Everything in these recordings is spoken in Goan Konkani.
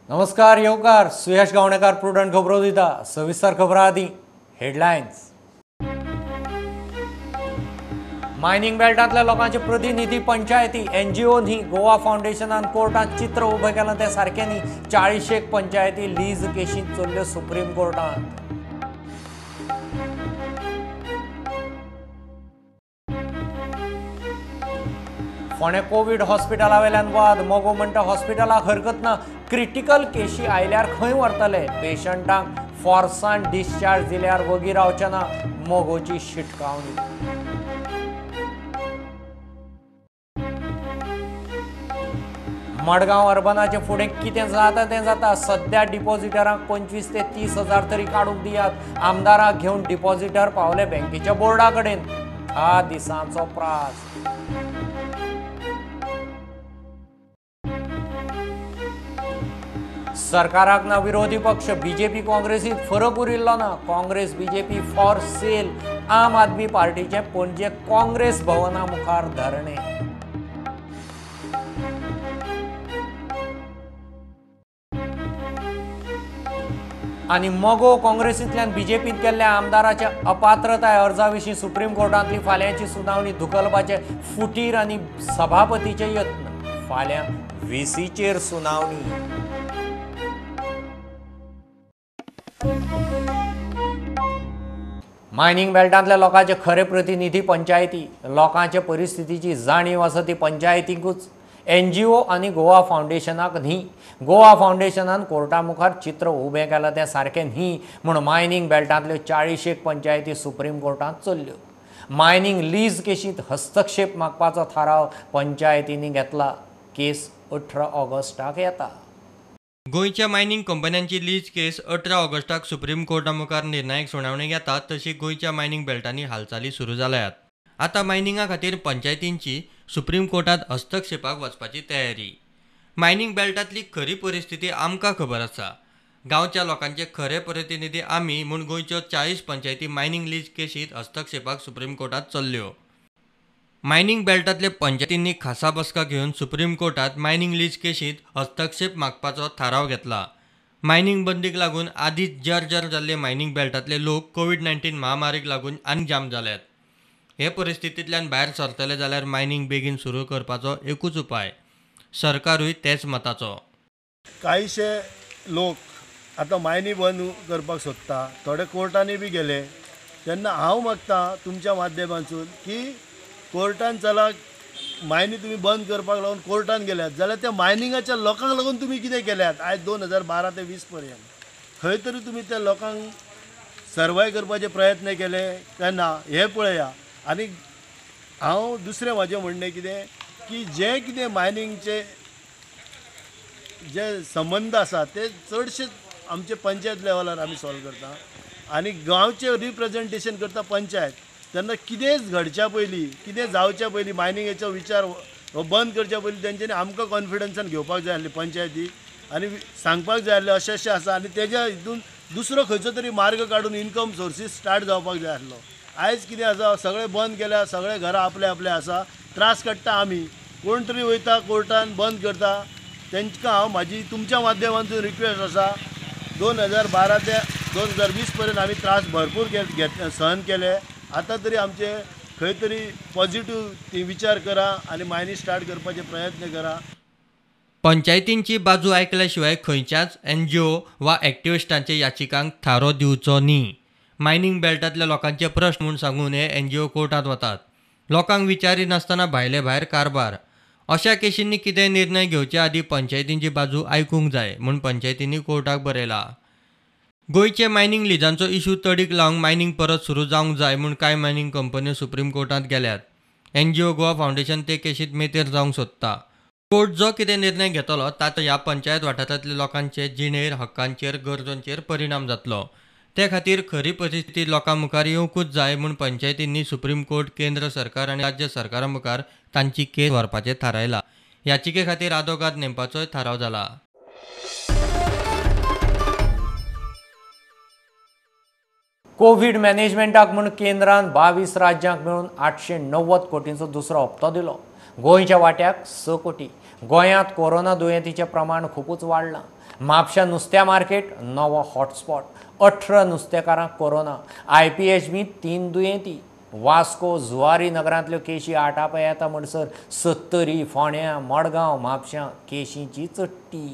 नमस्कार येवकार सुयश गावणेकार प्रुडंट खबरो दिता. सविस्तर खबरां आदी हेडलायन्स. मायनिंग बेल्टांतल्या लोकांचे प्रतिनिधी पंचायती एनजीओ न्ही गोवा फावंडेशनान कोर्टांत चित्र उबें केलां तें सारकें न्ही. 40 पंचायती लीज केशींत चल्ल्यो सुप्रीम कोर्टांत. फोंडें कोवीड हॉस्पिटला वेल्यान वाद. मगो म्हणटा हॉस्पिटलाक हरकत ना, क्रिटिकल केशी आयल्यार खंय व्हरतले, पेशंटांक फोर्सान डिस्चार्ज दिल्यार वगी रावचे ना, मगोची शिटकावणी. मडगांव अर्बनाचे फुडें कितें जाता तें जाता. सद्या डिपॉझिटरांक 25 ते 30 हजार तरी काडूंक दियात. आमदाराक घेवन डिपॉझिटर पावले बँकेच्या बोर्डा कडेन. 10 दिसांचो प्रास. सरकाराक ना विरोधी पक्ष. बीजेपी काँग्रेसीत फरक उरिल्लो ना. Congress BJP for sale. Aam Aadmi पार्टीचे पणजे काँग्रेस भवना मुखार धरणे. आनी मगो काँग्रेसींतल्यान बीजेपींत गेल्ल्या आमदाराच्या अपात्रताय अर्जा विशीं सुप्रीम कोर्टांतली फाल्यांची सुनावणी धुकलपाचे फुटीर आनी सभापतीचे यत्न. फाल्यां व्हीसीचेर सुनावणी. मायनिंग बेल्टांतल्या लोकांचे खरे प्रतिनिधी पंचायती. लोकांचे परिस्थितीची जाणीव आसा ती पंचायतींकूच, एनजीओ आनी गोवा फावंडेशनाक न्ही. गोवा फावंडेशनान कोर्टा मुखार चित्र उबें केलां तें सारकें न्ही म्हूण मायनिंग बेल्टांतल्यो 40 पंचायती सुप्रीम कोर्टांत चल्ल्यो. मायनिंग लीज केशींत हस्तक्षेप मागपाचो थाराव पंचायतींनी घेतला. केस 18 ऑगस्टाक येता. गोंयच्या मायनिंग कंपन्यांची लीज केस 18 ऑगस्टाक सुप्रीम कोर्टा मुखार निर्णायक सुनावणी घेता. तशी गोंयच्या मायनिंग बेल्टांनी हालचाली सुरू जाल्यात. आतां मायनिंगा खातीर पंचायतींची सुप्रीम कोर्टांत हस्तक्षेपाक वचपाची तयारी. मायनिंग बेल्टांतली खरी परिस्थिती आमकां खबर आसा. गांवच्या लोकांचे खरे प्रतिनिधी आमी म्हूण गोंयच्यो 40 पंचायती मायनिंग लीज केशींत हस्तक्षेपाक सुप्रीम कोर्टांत चल्ल्यो. मायनिंग बेल्टांतले पंचायतींनी खासा बसका घेवन सुप्रीम कोर्टांत मायनिंग लीज केशींत हस्तक्षेप मागपाचो थाराव घेतला. मायनिंग बंदीक लागून आदींच जर्जर जाल्ले मायनिंग बेल्टांतले लोक कोवीड-19 महामारीक लागून आनी जाम जाल्यात. हे परिस्थितींतल्यान भायर सरतले जाल्यार मायनिंग बेगीन सुरू करपाचो एकूच उपाय. सरकारूय तेच मताचो. कांयशे लोक आतां मायनी बंद करपाक सोदता, थोडे कोर्टांनी बी गेले. तेन्ना हांव मागता तुमच्या माध्यमांतसून की कोर्टान चला, मायनी तुमी बंद करपाक लागून कोर्टान गेल्यात जाल्यार त्या मायनिंगाच्या लोकांक लागून तुमी कितें केल्यात आयज 2012 ते 20 पर्यंत खंय तरी तुमी त्या लोकांक सर्वाय करपाचे प्रयत्न केले काय ना हें पळया. आनी हांव दुसरें म्हाजें म्हणणें कितें की जें कितें मायनिंगचे जे संबंद आसा ते चडशे आमचे पंचायत लेवलार आमी सॉल्व करता आनी गांवचें रिप्रेजेंटेशन करता पंचायत. तेन्ना कितेंच घडच्या पयलीं, कितें जावच्या पयलीं, मायनिंगेचो विचार हो बंद करच्या पयलीं तेंच्यांनी आमकां कॉन्फिडन्सान घेवपाक जाय आसलें पंचायतीक आनी सांगपाक जाय आसलें अशें अशें आसा आनी तेज्या हितून दुसरो खंयचो तरी मार्ग काडून इनकम सोर्सीस स्टार्ट जावपाक जाय आसलो. आयज कितें आसा, सगळें बंद केल्या, सगळे घरां आपले आपले आसा, त्रास काडटा आमी. कोण तरी वयता कोर्टान बंद करता. तेंकां हांव म्हाजी तुमच्या माध्यमांतून रिक्वेस्ट आसा, 2012 ते 2020 पर्यंत आमी त्रास भरपूर सहन केले. आतां तरी आमचे खंय तरी पॉझिटिव्ह ती विचार करा आनी मायनी स्टार्ट करपाचे प्रयत्न करा. पंचायतींची बाजू आयकल्या शिवाय खंयच्याच एनजीओ वा एक्टिविस्टांच्या याचिकांक थारो दिवचो न्ही. मायनिंग बेल्टांतल्या लोकांचे प्रश्न म्हूण सांगून हे एनजीओ कोर्टांत वतात. लोकांक विचारिनासतना भायले भायर कारभार. अशा केशींनी कितेंय निर्णय घेवचे आदीं पंचायतींची बाजू आयकूंक जाय म्हूण पंचायतींनी कोर्टाक बरयला. गोंयचे मायनिंग लिजांचो इशू तडीक लावंक मायनिंग परत सुरू जावंक जाय म्हूण कांय मायनिंग कंपन्यो सुप्रीम कोर्टांत गेल्यात. एनजीओ गोवा फावंडेशन ते केशींत मेतेर जावंक सोदता. कोर्ट जो कितें निर्णय घेतलो ताचो ह्या पंचायत वाठारांतल्या लोकांचे जिणेर, हक्कांचेर, गरजांचेर परिणाम जातलो. ते खातीर खरी परिस्थिती लोकां मुखार येवंकूच जाय म्हूण पंचायतींनी सुप्रीम कोर्ट, केंद्र सरकार आनी राज्य सरकारा मुखार तांची केस व्हरपाचें थारायलां. याचिके खातीर आदोगाद नेमपाचोय थाराव जाला. कोवीड मॅनेजमेंटाक म्हूण केंद्रान 22 राज्यांक मेळून 890 कोटींचो दुसरो हप्तो दिलो. गोंयच्या वाट्याक 6 कोटी. गोंयांत कोरोना दुयेंतीचें प्रमाण खुबूच वाडलां. म्हापशा नुस्त्या मार्केट नवो हॉटस्पॉट, 18 नुस्तेकारांक कोरोना, IPHB 3 दुयेंती। वास्को जुवारी नगरांतल्यो केशी आटापा येता म्हणसर सत्तरी, फोंड्या, मडगांव, म्हापशां केशींची चडटी।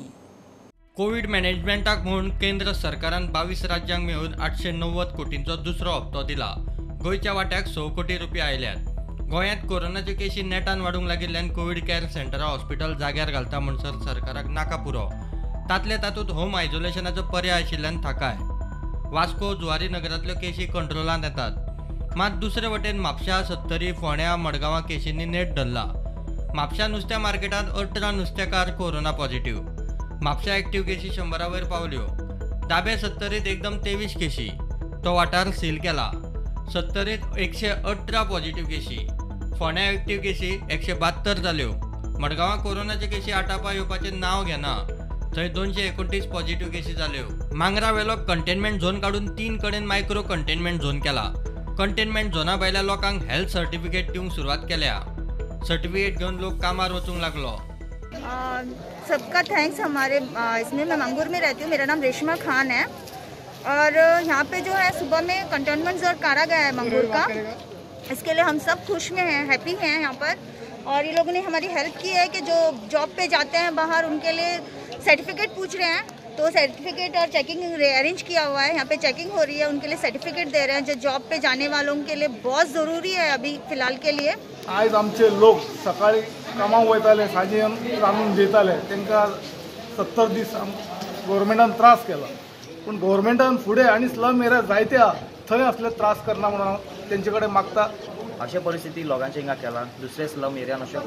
कोवीड मॅनेजमेंटाक म्हूण केंद्र सरकारान 22 राज्यांक मेळून 890 कोटींचो दुसरो हप्तो दिला। गोंयच्या वाट्याक 6 कोटी रुपया आयल्यात। गोंयांत कोरोनाच्यो केशी नेटान वाडूंक लागिल्ल्यान कोवीड कॅर सेंटरां हॉस्पिटल जाग्यार घालता म्हणसर सरकाराक नाका पुरो। तातले तातूंत होम आयसोलेशनाचो पर्याय आशिल्ल्यान थाकाय। वास्को जुवारी नगरांतल्यो केशी कंट्रोलांत येतात, मात दुसरे वटेन म्हापशा, सत्तरी, फोंड्या, मडगांवां केशींनी नेट धरला। म्हापशा नुस्त्या मार्केटांत 18 नुस्तेकार कोरोना पॉझिटिव्ह। म्हापशा एक्टिव्ह केशी 100 वयर पावल्यो। दाबे सत्तरीत एकदम 23 केशी, तो वाठार सील केला। सत्तरीत 118 पॉझिटिव्ह केशी, फोंड्या एक्टिव्ह केशी 172 जाल्यो। मडगांवां कोरोनाच्यो केशी आटापा येवपाचें नांव घेना, थंय 229 पॉझिटिव्ह केशी जाल्यो। मांगरावेलो कंटेनमेंट झोन काडून 3 कडेन मायक्रो कंटेनमेंट झोन केला। कंटेनमेंट झोना भायल्या लोकांक हेल्थ सर्टिफिकेट दिवंक सुरवात केल्या। सर्टिफिकेट घेवन लोक कामार वचूंक लागलो। सबका thanks. हमारे इसमें मैं मंगूर में रहती हूँ, मेरा नाम रेशमा खान है और यहाँ पे जो है सुबह में कंटेनमेंट जोन काटा गया है मंगूर का, इसके लिए हम सब खुश में हैं, हैप्पी हैं यहाँ पर। और ये लोगों ने हमारी हेल्प की है कि जो जॉब पे जाते हैं बाहर उनके लिए सर्टिफिकेट पूछ रहे हैं, तो सर्टिफिकेट और चेकिंग अरेंज किया हुआ है, यहाँ पे चेकिंग हो रही है, उनके लिए सर्टिफिकेट दे रहे हैं जो जॉब पे जाने वालों के लिए बहुत ज़रूरी है अभी फिलहाल के लिए। आयज आमचे लोक सकाळी कामाक वयताले, सांजे रांदून जेयताले, तांकां 70 दीस गव्हर्मेंटान त्रास केला, पूण गव्हर्मेंटान फुडें आनी स्लम एरिया जायते आहा थंय असले त्रास करना म्हणून हांव तेंचे कडेन मागता। अशे परिस्थिती लोकांचे हिंगा केला, दुसरे स्लम एरियान अशें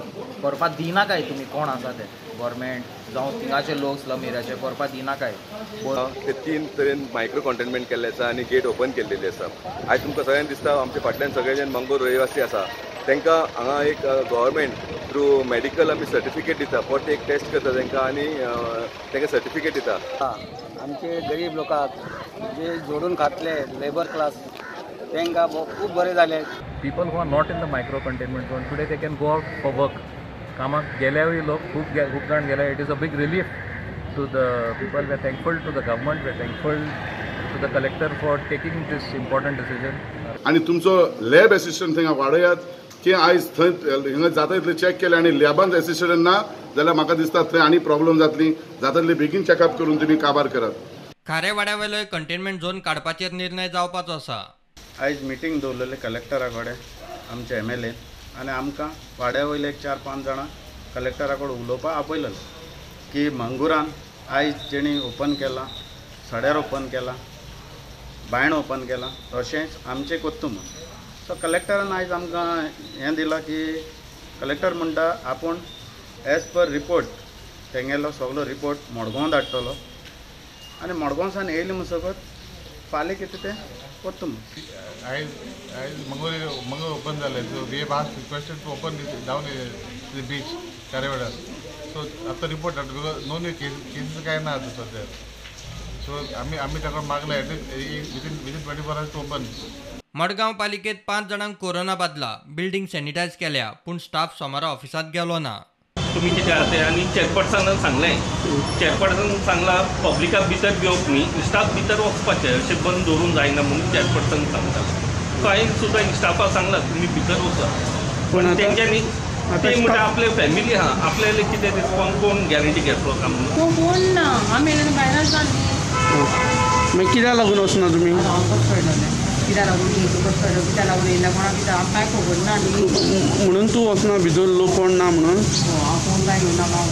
करपाक दिनाकाय तुमी, कोण आसा ते गव्हर्मेंट जावं थिंगाचे लोक स्लम एरियाचे करपाक दिनाकाय। ते 3 तरेन मायक्रो कंटेनमेंट केल्ले आसा आनी गेट ओपन केल्लेली आसा। आयज तुमकां सगळ्यांक दिसता आमच्या फाटल्यान सगळे जाण मंगूर रहिवासी आसा, तांकां हांगा एक गव्हर्मेंट थ्रू मेडिकल आमी सर्टिफिकेट दिता, परत एक टेस्ट करता तांकां आनी तांकां सर्टिफिकेट दिता। आमचे गरीब लोकांक जे जोडून खातले लेबर क्लास तांकां खूब बरें जालें। People who are not in the micro containment zone today they can go out for work. कामाक गेल्यारूय लोक खूब जाण गेले। It is a big relief to the people. We are thankful to the government, we are thankful to the collector for taking this important decision. आनी तुमचो लॅब एसिस्टंट थंय वाडयात की आयज थंय हिंगा जाता तितले चॅक केले आनी लॅबान एसिस्टंट ना जाल्यार म्हाका दिसता थंय आनी प्रॉब्लम जातली, जाता तितले बेगीन चॅकअप करून तुमी काबार करात। खारेवाड्यावेलोय कंटेनमेंट झोन काडपाचेर निर्णय जावपाचो आसा। आयज मिटींग दवरलेले कलेक्टरा कडेन आमचे MLA आनी आमकां वाड्या वयले एक 4-5 जाणां कलेक्टरा कडेन उलोवपाक आपयलेलें की मंगुरान आयज जेणी ओपन केलां, सड्यार ओपन केलां, बायण ओपन केलां, तशेंच आमचें कोत्तू म्हूण। सो कलेक्टरान आयज आमकां हें दिलां की कलेक्टर म्हणटा आपूण एज पर रिपोर्ट तेंगेलो सगलो रिपोर्ट मडगांव धाडटलो आनी मडगांवसान येयले म्हणसकत फाल्यां कितें तें कोत्तू म्हूण। आयज आयज मंगूर ओपन जालें, so we have asked requested to open down the beach Kharewada. So आतां रिपोर्ट धाडटा because no new cases कांय ना आतां सद्या। सो आमी आमी ताका मागलें at least within 24 hours to open. Madgaon पालिकेत 5 जाणांक कोरोना बादला, बिल्डिंग सॅनिटायज केल्या, पूण स्टाफ सोमारा ऑफिसांत गेलो ना। तुमी कितें आसा तें आनी चेअरपर्सनान सांगलें, चेअरपर्सन सांगलां पब्लिकाक भितर घेवप न्ही, स्टाफ भितर वचपाचें, अशें बंद दवरूंक जायना म्हणून चेअरपर्सन सांगता। सो हांवें सुद्दां स्टाफाक सांगलां तुमी भितर वचा, पूण तेंच्यांनी ते म्हणटा आपले फॅमिली आहा, आपल्याले कितें रिस्पॉन्स कोण गॅरंटी घेतलो काय म्हणून कोण ना, आमी भायराच जाली। मागीर कित्याक लागून वचना तुमी? कित्याक लागून कित्याक लागून येयला कोणाक कित्याक आमकां खबर ना न्ही म्हणून तूं वचना भितर, लोक कोण ना म्हणून? हांव कोण काय घेवना, हांव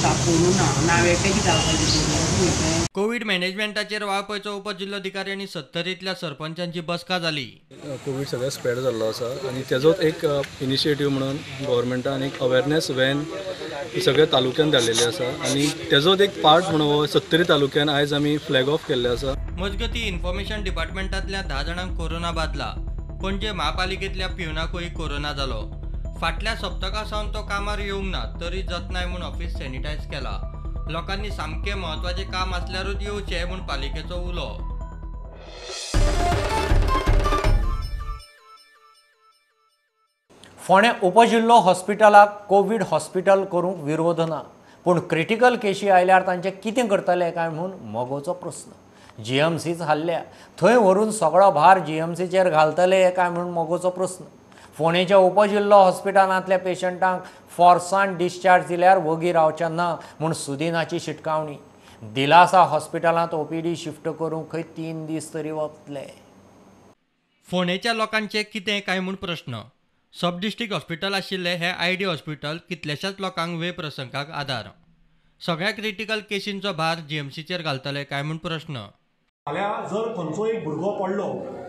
तापोवनू ना, हांवें एकटें कित्याक वचपाचें। कोवीड मॅनेजमेंटाचेर वाळपयचो उपजिल्लोधिकारी आनी सत्तरींतल्या सरपंचांची बसका जाली। कोवीड सगळ्याक स्प्रेड जाल्लो आसा आनी तेजोच एक इनिशिएटीव म्हणून गव्हर्मेंटान एक अवेरनेस व्हॅन सगळ्या तालुक्यान धाडलेली आसा आनी तेजोच एक पार्ट म्हणून हो सत्तरी तालुक्यान आयज आमी फ्लॅग ऑफ केल्ले आसा। मजगती इन्फॉर्मेशन डिपार्टमेंटांतल्या 10 जाणांक कोरोना बादला। पणजे म्हापालिकेंतल्या पिवनाकूय कोरोना जालो। फाटल्या सप्तका सावन तो कामार येवंक ना तरी जतनाय म्हूण ऑफिस सॅनिटायज केला। लोकांनी सामकें म्हत्वाचें काम आसल्यारूच येवचें म्हूण पालिकेचो उलो। फोंडें उपजिल्लो हॉस्पिटलाक कोवीड हॉस्पिटल करूंक विरोध ना, पूण क्रिटिकल केशी आयल्यार तांचें कितें करतले काय म्हूण मगोचो प्रस्न. जीएमसीच हाल्ल्या, थंय व्हरून सगळो भार जीएमसीचेर घालतले काय म्हूण मगोचो प्रस्न. फोंडेच्या उपजिल्लो हॉस्पिटलांतल्या पेशंटांक फोर्सान डिस्चार्ज दिल्यार वगी रावचें ना म्हूण सुदिनाची शिटकावणी. दिलासा हॉस्पिटलांत ओपीडी शिफ्ट करूंक खंय 3 दीस तरी वतले. फोंडेच्या लोकांचे कितें काय म्हूण प्रस्न. सब डिस्ट्रिक्ट हॉस्पिटल आशिल्लें हें आयडी हॉस्पिटल कितल्याशाच लोकांक वे प्रसंगाक आदार. सगळ्या क्रिटिकल केशींचो भार जीएमसीचेर घालतले काय म्हूण प्रस्न. फाल्यां जर खंयचो एक भुरगो पडलो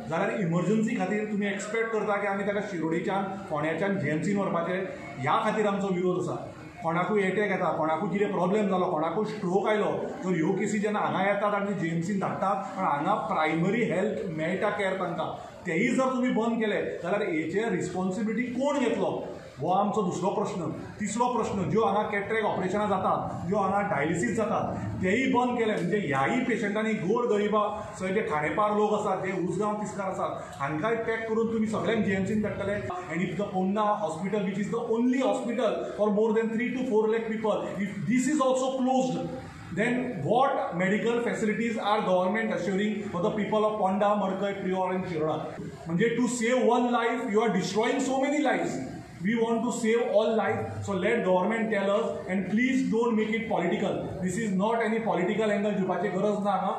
जाल्यार इमर्जन्सी खातीर तुमी एक्सपेक्ट करता की आमी ताका शिरोडेच्यान फोंड्याच्यान जीएमसीन व्हरपाचें, ह्या खातीर आमचो विरोध आसा. कोणाकूय एटॅक येता, कोणाकूय कितें प्रॉब्लेम जालो, कोणाकूय स्ट्रोक आयलो तर ह्यो केसी जेन्ना हांगा येतात आनी जीएमसीन धाडटात, पण हांगा प्रायमरी हेल्थ मेळटा कॅर तांकां, तेय जर तुमी बंद केले जाल्यार हेचेर रिस्पॉन्सिबिलिटी कोण घेतलो हो आमचो दुसरो प्रश्न. तिसरो प्रश्न, ज्यो हांगा कॅटरेक्ट ऑपरेशनां जातात, ज्यो हांगा डायलिसीस जातात तेय बंद केले म्हणजे ह्याय पेशंटांनी गोर गरिबा सगळे जे खाणेपार लोक आसात, जे उसगांव तिस्कार आसात हांकांय पॅक करून तुमी सगळ्यांक जीएमसीन धाडटले. And if the Ponda hospital which is the only hospital for more than 3 to 4 lakh people, if this is also closed, then what medical facilities are government assuring for the people of Ponda, Madkai, Prior and Shiroda? म्हणजे to save one life you are destroying so many lives. We want to save all life, so let government tell us and please don't make it political. This is not any political angle दिवपाची गरज ना हांगा.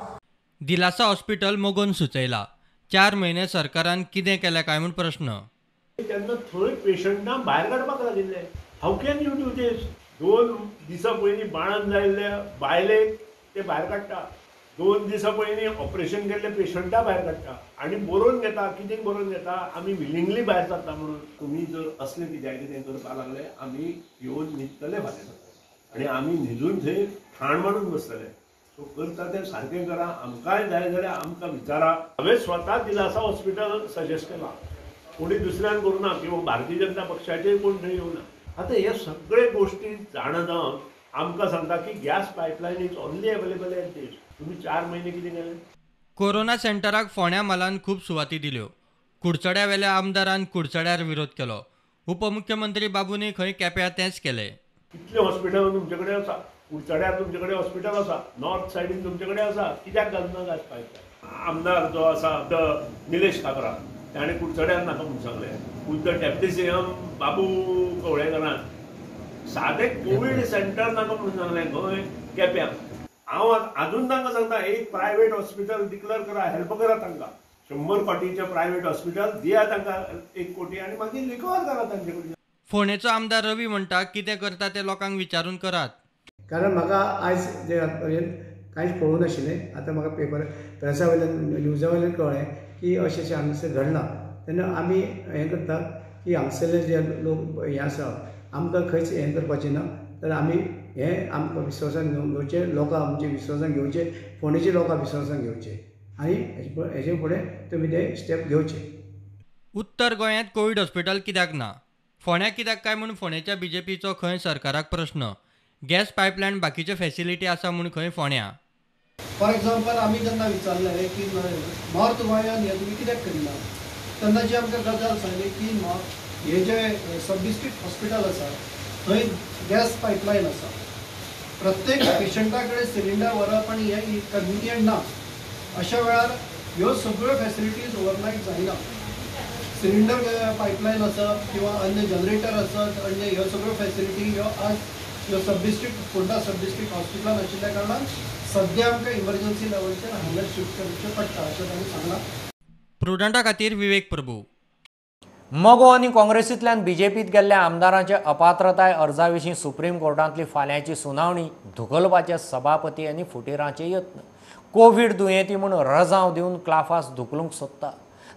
दिलासा हॉस्पिटल मगोन सुचयला. 4 म्हयने सरकारान कितें केलें काय म्हूण प्रश्न. तेन्ना थंय पेशंटां भायर काडपाक लागिल्ले. How can you do this? 2 दिसां पयलीं बाणान जाल्ल्या बायलेक ते भायर काडटा, 2 दिसां पयलीं ऑपरेशन केल्ले पेशंटा भायर काडटा आनी बरोवन घेता. कितें बरोवन घेता? आमी विलिंगली भायर सरता म्हणून. तुमी जर असलें कित्याक कितें करपाक लागले आमी येवन न्हिदतले फाल्यां आनी आमी न्हिदून थंय ठाण मारून बसतले. सो करता तें सारकें करा. आमकांय जाय जाल्यार आमकां विचारा. हांवें स्वता दिलासा हॉस्पिटल सजेस्ट केलां, कोणी दुसऱ्यान करूं ना किंवा भारतीय जनता पक्षाचेय कोण थंय येवना. आतां हे सगळे गोश्टी जाणा जावन आमकां सांगता की gas pipeline is only available at this. तुमी 4 म्हयने कितें केलें? कोरोना सेंटराक फोंड्या म्हालान खूब सुवाती दिल्यो. कुडचड्या वेल्या आमदारान कुडचड्यार विरोध केलो. उपमुख्यमंत्री बाबूनी खंय केप्यां तेंच केलें. कितले हॉस्पिटल तुमचे कडेन आसा? कुडचड्यार तुमचे कडेन हॉस्पिटल आसा, नॉर्थ सायडीन तुमचे कडेन आसा, कित्याक घालना गॅस पायपलायन? आमदार जो आसा निलेश काब्रा ताणें कुडचड्यार नाका म्हूण सांगलें. कुडचड डेप्युटी सीएम बाबू कवळेकरान सादें कोवीड सेंटर नाका म्हणून सांगलें गोंय केप्यां. हांव आजून तांकां सांगता एक प्रायवेट हॉस्पिटल डिक्लेअर करा, हेल्प करा तांकां. 100 कोटीचें प्रायवेट हॉस्पिटल दिया तांकां 1 कोटी आनी मागीर रिकवर करा तांचे कडल्यान. फोंडेचो आमदार रवी म्हणटा कितें करता तें लोकांक विचारून करात. कारण म्हाका आयज जे पर्यंत कांयच कळूंक नाशिल्लें. आतां म्हाका पेपर प्रेसा वयल्यान न्यूजा वयल्यान कळ्ळें की अशें अशें हांगासर घडलां. तेन्ना आमी हें करता की हांगसरले जे लोक हें आसा आमकां खंयच हें करपाचें ना, तर आमी हें आमकां विश्वासान घेवचें, लोकां आमचे विश्वासान घेवचें, फोंडेचे लोकां विश्वासान घेवचें आनी हेजे फुडें तुमी ते स्टेप घेवचे. उत्तर गोंयांत कोवीड हॉस्पिटल कित्याक ना, फोंड्या कित्याक काय म्हूण फोंडेच्या बीजेपीचो खंय सरकाराक प्रश्न. गॅस पायपलायन बाकीच्यो फॅसिलिटी आसा म्हूण खंय फोंड्या. फॉर एग्जाम्पल आमी जेन्ना विचारलें की नॉर्थ गोंयांत हें तुमी कित्याक करिना, तेन्ना जी आमकां गजाल सांगली की हे जे सब डिस्ट्रिक्ट हॉस्पिटल आसा थंय गॅस पायपलायन आसा, प्रत्येक पेशंटा कडेन सिलिंडर व्हरप आनी हें कन्विनियंट ना. अशा वेळार ह्यो सगळ्यो फॅसिलिटीज ओवरनायट जायना. सिलिंडर पायपलायन आसप किंवा अन्य जनरेटर आसत, अन्य ह्यो सगळ्यो फॅसिलिटी ह्यो आज ह्यो सब डिस्ट्रिक्ट फोंडा सब डिस्ट्रिक्ट हॉस्पिटलान आशिल्ल्या कारणान सद्या आमकां इमर्जन्सी लेवलचेर हांगा शिफ्ट करचें पडटा अशें तांणी सांगलां. प्रुडंटा खातीर विवेक प्रभू. मगो आनी काँग्रेसींतल्यान बीजेपीत गेल्ल्या आमदारांच्या अपात्रताय अर्जा विशीं सुप्रीम कोर्टांतली फाल्यांची सुनावणी धुकलपाचे सभापती आनी फुटीरांचे यत्न. कोवीड दुयेंती म्हूण रजांव दिवन क्लाफास धुकलूंक सोदता.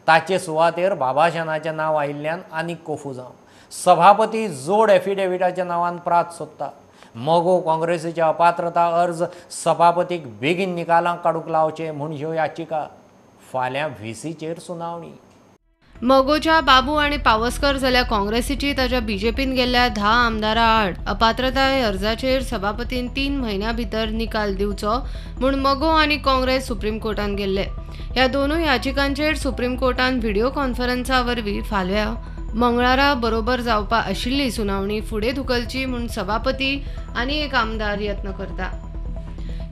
ताचे सुवातेर बाबाशानाचें नांव आयिल्ल्यान आनीक कोफुजांव. सभापती जोड एफिडेविटाच्या नांवान प्रात सोदता. मगो काँग्रेसीचे अपात्रता अर्ज सभापतीक बेगीन निकालांक काडूंक लावचे म्हूण ह्यो याचिका. फाल्यां व्हीसीचेर सुनावणी. मगोच्या बाबू आनी पावसकर जाल्यार काँग्रेसीची ताच्या बीजेपीन गेल्ल्या 10 आमदारां आड अपात्रताय अर्जाचेर सभापतीन 3 म्हयन्यां भितर निकाल दिवचो म्हूण मगो आनी काँग्रेस सुप्रीम कोर्टान गेल्ले. ह्या दोनूय याचिकांचेर सुप्रीम कोर्टान व्हिडिओ कॉन्फरन्सा वरवीं फाल्यां मंगळारा बरोबर जावपा आशिल्ली सुनावणी फुडें धुकलची म्हूण सभापती आनी एक आमदार यत्न करता.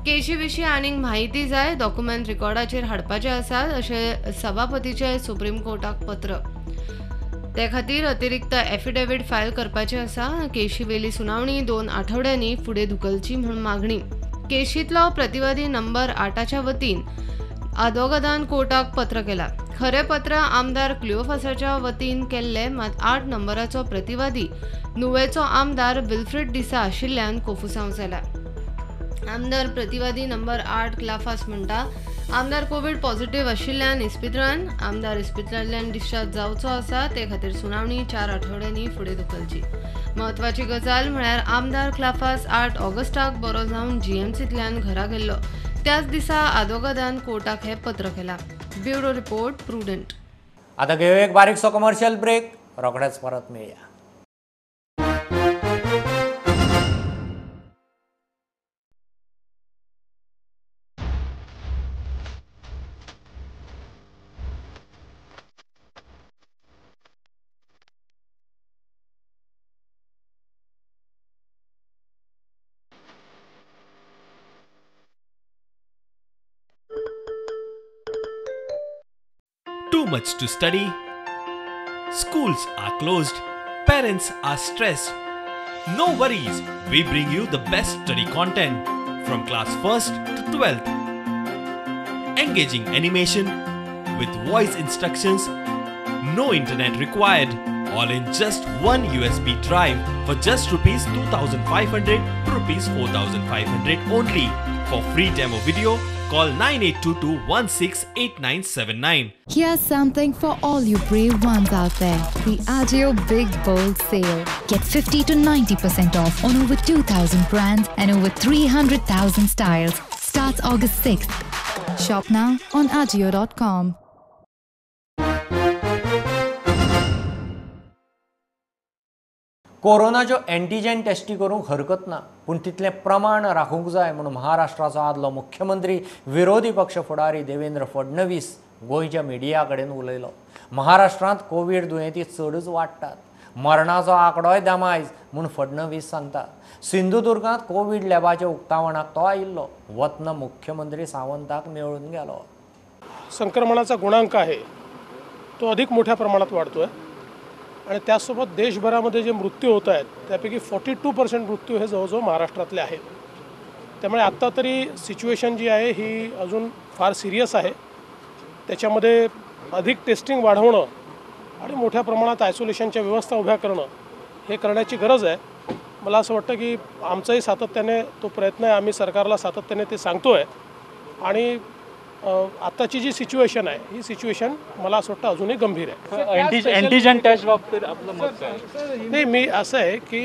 केशी विशीं आनीक म्हायती जाय, डॉक्युमेंट रिकॉर्डाचेर हाडपाचे आसात अशें सभापतीचें सुप्रीम कोर्टाक पत्र. ते खातीर अतिरिक्त एफिडेवीट फायल करपाचें आसा. केशीवेली सुनावणी 2 आठवड्यांनी फुडें धुकलची म्हूण मागणी. केशींतलो प्रतिवादी नंबर 8च्या वतीन आदवोगादान कोर्टाक पत्र केलां. खरें पत्र आमदार क्लिओफासाच्या वतीन केल्लें, मात 8 नंबराचो प्रतिवादी नुवेचो आमदार विल्फ्रेड डिसा आशिल्ल्यान कोफुसांव जाला. आमदार प्रतिवादी नंबर 8 क्लाफास म्हणटा, आमदार कोवीड पॉझिटिव्ह आशिल्ल्यान इस्पितळान आमदार इस्पितळांतल्यान डिस्चार्ज जावचो आसा, ते खातीर सुनावणी 4 आठवड्यांनी फुडें धुकलची. म्हत्वाची गजाल म्हळ्यार आमदार क्लाफास 8 ऑगस्टाक बरो जावन जीएमसींतल्यान घरा गेल्लो. त्याच दिसा आदवोगादान कोर्टाक हें पत्र केलां. Bureau report, Prudent. आतां घेवया एक बारीकसो कमर्शियल ब्रेक, रोखडेच परत मेळया. Too much to study, schools are closed, parents are stressed. No worries, we bring you the best study content from class 1st to 12th. Engaging animation with voice instructions, no internet required, all in just one USB drive for just Rs 2,500 to Rs 4,500 only. For free demo video, call 9822 168979. Here's something for all you brave ones out there. The Ajio Big Bold Sale. Get 50 to 90% off on over 2,000 brands and over 300,000 styles. Starts August 6th. Shop now on Ajio.com. कोरोनाच्यो एंटीजन टेस्टी करूंक हरकत ना, पूण तितलें प्रमाण राखूंक जाय म्हूण महाराष्ट्राचो आदलो मुख्यमंत्री विरोधी पक्ष फुडारी देवेंद्र फडणवीस गोंयच्या मिडिया कडेन उलयलो. महाराष्ट्रांत कोवीड दुयेंती चडच वाडटात, मरणाचो आंकडोय दामायज म्हूण फडणवीस सांगता. सिंधुदुर्गांत कोवीड लॅबाच्या उक्तावणाक तो आयिल्लो. वतना मुख्यमंत्री सावंताक मेळून गेलो. संक्रमणाचा गुणांक आहे तो अधिक मोठ्या प्रमाणात वाढतोय आणि त्यासोबत देशभरामध्ये जे मृत्यू होत आहेत त्यापैकी 42% मृत्यू हे जवळजवळ महाराष्ट्रातले आहेत. त्यामुळे आत्ता तरी सिच्युएशन जी आहे ही अजून फार सिरियस आहे. त्याच्यामध्ये अधिक टेस्टिंग वाढवणं आणि मोठ्या प्रमाणात आयसोलेशनच्या व्यवस्था उभ्या करणं हे करण्याची गरज आहे. मला असं वाटतं की आमचाही सातत्याने तो प्रयत्न आहे, आम्ही सरकारला सातत्याने ते सांगतो आहे. आणि आत्ताची जी सिच्युएशन आहे ही सिच्युएशन मला असं वाटतं अजूनही गंभीर आहे. अँटीजन टेस्ट बाबतीत आपलं मत काय? नाही, मी असं आहे की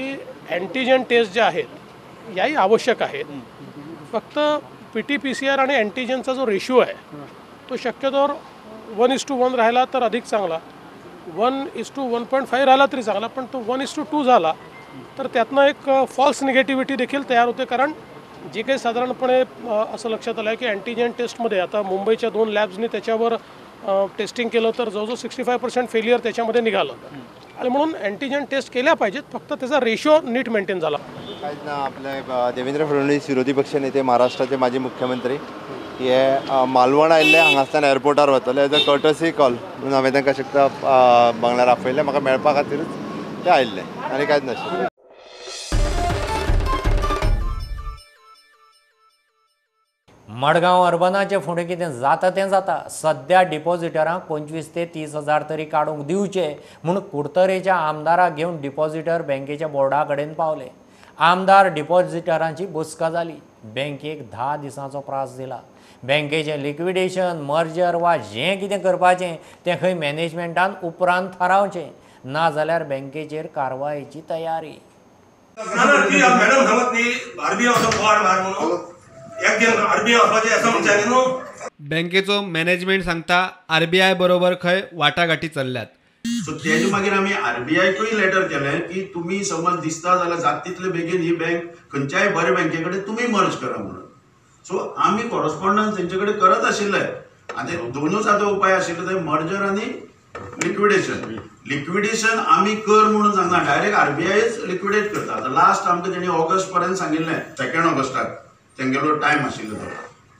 अँटीजन टेस्ट ज्या आहेत याही आवश्यक आहेत. फक्त PTPCR आणि अँटीजनचा जो रेशिओ आहे तो शक्यतोवर 1:1 राहिला तर अधिक चांगला, 1:1.5 राहिला तरी चांगला, पण तो 1:2 झाला तर त्यातनं एक फॉल्स निगेटिव्हिटी देखील तयार होते. कारण जे काही साधारणपणे असं लक्षात आलं आहे की अँटीजन टेस्टमध्ये आता मुंबईच्या 2 लॅब्सनी त्याच्यावर टेस्टिंग केलं तर जवळजवळ 65% फेलियर त्याच्यामध्ये निघालं. आणि म्हणून अँटीजन टेस्ट केल्या पाहिजेत, फक्त त्याचा रेशो नीट मेंटेन झाला. कांयच ना, आपले देवेंद्र फडणवीस विरोधी पक्ष नेते, महाराष्ट्राचे माजी मुख्यमंत्री, हे मालवण आयिल्ले, हांगासल्यान एअरपोर्टार वतले एज अ कर्टसी कॉल म्हणून हांवें तांकां शकता बंगल्यार आपयलें, म्हाका मेळपा खातीरूच ते आयिल्ले आनी कांयच नाशिल्लें. मडगांव अर्बनाचे फुडें कितें जाता तें जाता. सद्या डिपॉझिटरांक 25 ते 30 हजार तरी काडूंक दिवचे म्हूण कुडतरेच्या आमदाराक घेवन डिपॉझिटर बँकेच्या बोर्डा कडेन पावले. आमदार डिपॉझिटरांची बसका जाली. बँकेक 10 दिसांचो प्रास दिला. बँकेचें लिक्विडेशन, मर्जर वा जें कितें करपाचें तें खंय मॅनेजमेंटान उपरांत थारावचें, ना जाल्यार बँकेचेर कारवायेची तयारी. बँकेचो मॅनेजमेंट सांगता आरबीआय बरोबर खंय वाटाघाटी चल्ल्यात. सो तेजे मागीर आमी आरबीआयकूय लेटर केलें की तुमी समज दिसता जाल्यार जाता तितले बेगीन ही बँक खंयच्याय बऱ्या बँके कडेन तुमी मर्ज करा म्हणून. सो आमी कॉरस्पॉन्डन्स तेंचे कडेन करत आशिल्ले. आनी दोनूच आतां उपाय आशिल्ले ते मर्जर आनी लिक्विडेशन. लिक्विडेशन आमी कर म्हणून सांगना, डायरेक्ट आरबीआयच लिक्विडेट करता. आतां लास्ट आमकां तेणी ऑगस्ट पर्यंत सांगिल्लें, 2 ऑगस्टाक तेंगेलो टायम आशिल्लो तो.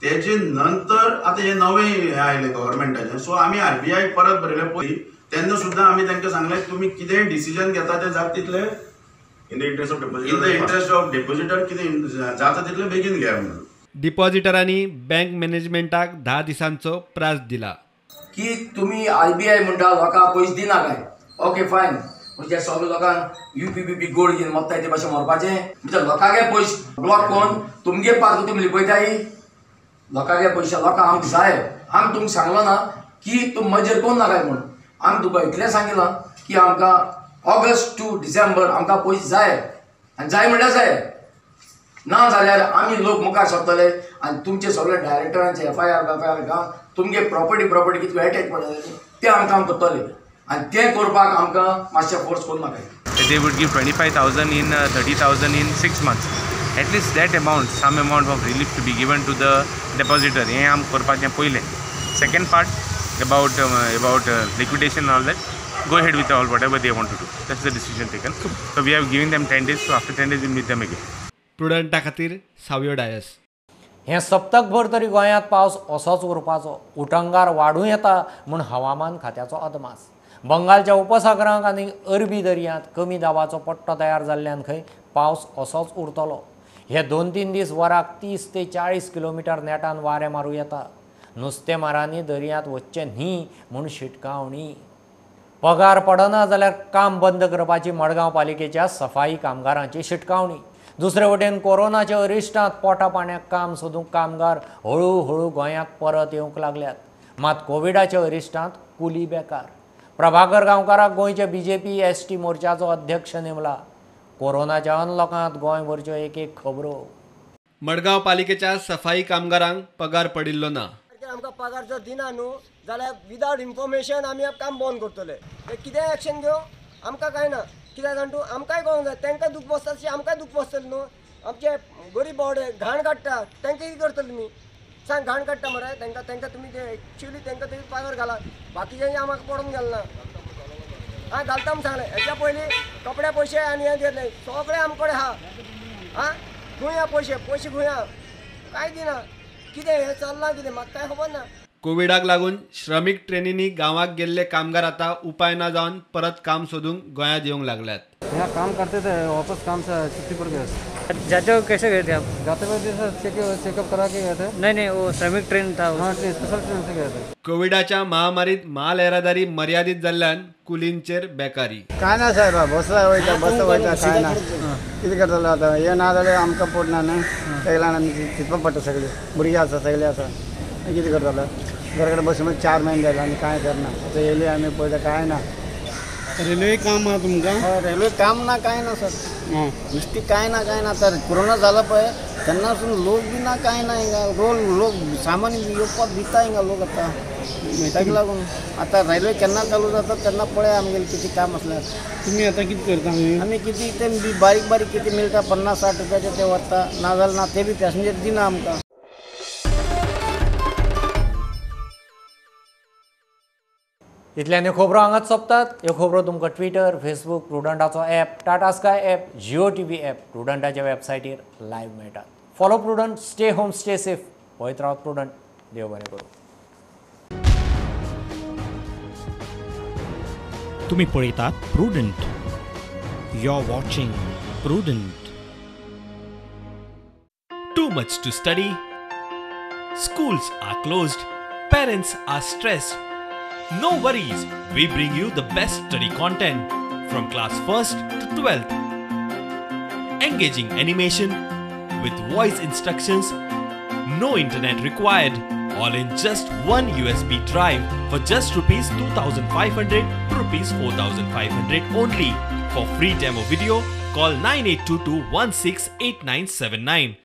तेजे नंतर आतां हे नवें हें आयलें गव्हर्मेंटाचें, सो आमी आरबीआय परत बरयलें पळय, तेन्ना सुद्दां आमी तांकां सांगलें तुमी कितें डिसिजन घेता तें जाता तितलें in the interest of depositor कितें जाता तितलें बेगीन घेया म्हणून. डिपॉझिटरांनी बँक मॅनेजमेंटाक 10 दिसांचो प्रास दिला की तुमी आरबीआय म्हणटा लोकांक पयशे दिना काय, ओके फायन, म्हणजे सगळे लोकांक युपी गोल्ड घेवन मत्ताय ते भाशेन मरपाचें, म्हणजे लोकांगे पयशे ब्लॉक करून तुमगे पात्र तुमी लिपयताय लोकांगे पयशे. लोकांक आमकां जाय, आमी तुमकां सांगलो ना की तूं मजेर कोण नाकाय म्हूण, आमी तुका इतलें सांगिलां की आमकां ऑगस्ट टू डिसेंबर आमकां पयशे जाय आनी जाय म्हणल्यार जाय, ना जाल्यार आमी लोक मुखार सरतले आनी तुमचे सगळे डायरेक्टरांचे एफआयआर घालून तुमगे प्रॉपर्टी कितले एटॅच पडटले ते आमकां करतले आनी तें करपाक आमकां मातशें फोर्स करूं नाकाय. They would give 25,000 in 30,000 in 6 months. At least that amount, some amount of relief to be given to the depositor. हें आम करपाचें पयलें. Second part about liquidation and all that, go ahead with all whatever they want to do. That's the decision taken. So we have given them 10 days. So after 10 days we meet them again. प्रुडंटा खातीर सावियो डायस. हें सप्तकभर तरी गोंयांत पावस असोच उरपाचो, उटंगार वाडूं येता म्हूण हवामान खात्याचो अदमास. बंगालच्या उपसागरांक आनी अरबी दर्यांत कमी दाबाचो पट्टो तयार जाल्ल्यान खंय पावस असोच उरतलो. हे 2-3 दीस वराक 30 ते 40 किलोमिटर नेटान वारें मारूं येता. नुस्तेमारांनी दर्यांत वचचें न्ही म्हूण शिटकावणी. पगार पडना जाल्यार काम बंद करपाची मडगांव पालिकेच्या सफाई कामगारांची शिटकावणी. दुसरे वटेन कोरोनाच्या अरिश्टांत पोटा पाण्याक काम सोदूंक कामगार हळू हळू गोंयांत परत येवंक लागल्यात. मात कोविडाच्या अरिश्टांत कुली बेकार. प्रभाकर गांवकाराक गोंयच्या बीजेपी एसटी मोर्चाचो अध्यक्ष नेमला. कोरोनाच्या अनलॉकांत गोंयभरच्यो एक एक खबरो. मडगांव पालिकेच्या सफाई कामगारांक पगार पडिल्लो ना. आमकां पगार जर दिना न्हू जाल्यार विदावट इन्फॉर्मेशन आमी काम बंद करतले. ते कितेंय एक्शन घेवं आमकां कांय ना, कित्याक जाण तूं आमकांय कळोंक जाय, तांकां दूख बसता तशें आमकांय दूख बसतलें न्हू. आमचे गरीब बावडे घाण काडटा तांकां कितें करतले तुमी सांग, घाण काडटा मरे तांकां, तांकां तुमी ते एक्चुअली तांकां तुमी पगार घाला, बाकीच्यांनी आमकां पडून गेल ना. आं घालता म्हूण सांगलें हेच्या पयलीं कपड्या पयशे आनी हें घेतलें सगळें आमचे कडेन आहा. आं खंय आहा पयशे, पयशे खंय आहा, कांय दिना, कितें हें चल्लां कितें म्हाका कांय खबर ना. कोविडाक लागून श्रमीक ट्रेनींनी गांवाक गेल्ले कामगार आता उपाय ना जावन परत काम सोदूंक गोंयांत येवंक लागल्यात. यहाँ काम करते थे, वापस काम से छुट्टी पर गए. जाते हुए कैसे गए थे आप? जाते हुए सर चेकअप करा के गए थे. नहीं नहीं, वो श्रमिक ट्रेन था. हाँ, स्पेशल ट्रेन से गए थे. कोविडाच्या महामारीत माल येरादारी मर्यादित जाल्ल्यान कुलींचेर बेकारी. काय ना साहेब, बसला वयता बस वयता काय ना, कितें करतलो आतां, हें ना जाल्यार आमकां पोट ना न्हू, तेका लागून आमी चिंतपा पडटा. सगळें भुरगीं आसा सगळें आसा, कितें करतलो, घरा कडेन बसून 4 म्हयने जाले आनी कांय करना. आतां येयले आमी पळयता कांय ना. रेल्वे काम आहा तुमकां? हय, रेल्वे काम ना कांय ना सर, नुस्ती कांय ना कांय ना. तर कोरोना जाला पळय तेन्नासून लोक बी ना कांय ना, हिंगा लोक सामान येवपाक भिता हिंगा लोक आतां, ताका लागून आतां रेल्वे केन्ना चालू जाता तेन्ना पळय आमगेलें कितें काम आसल्यार. तुमी आतां कितें करता? आमी कितें तें बारीक बारीक कितें मेळटा 50-60 रुपयाचे ते व्हरता, ना जाल्यार ना ते बी पॅसेंजर दिना आमकां. इतल्यान ह्यो खबरो हांगाच सोंपतात. ह्यो खबरो तुमकां ट्विटर, फेसबूक, प्रुडंटाचो app, Tata Sky app, Jio TV app, प्रुडंटाच्या वेबसायटीर live मेळटात. Follow Prudent, stay home, stay safe. पळयत रावत प्रुडंट. देव बरें करूं. तुमी पळयतात Prudent. You are watching Prudent. Too much to study, schools are closed, parents are stressed. No worries, we bring you the best study content from class 1st to 12th. Engaging animation with voice instructions, no internet required, all in just one USB drive for just Rs 2,500 to Rs 4,500 only. For free demo video, call 9822 168979.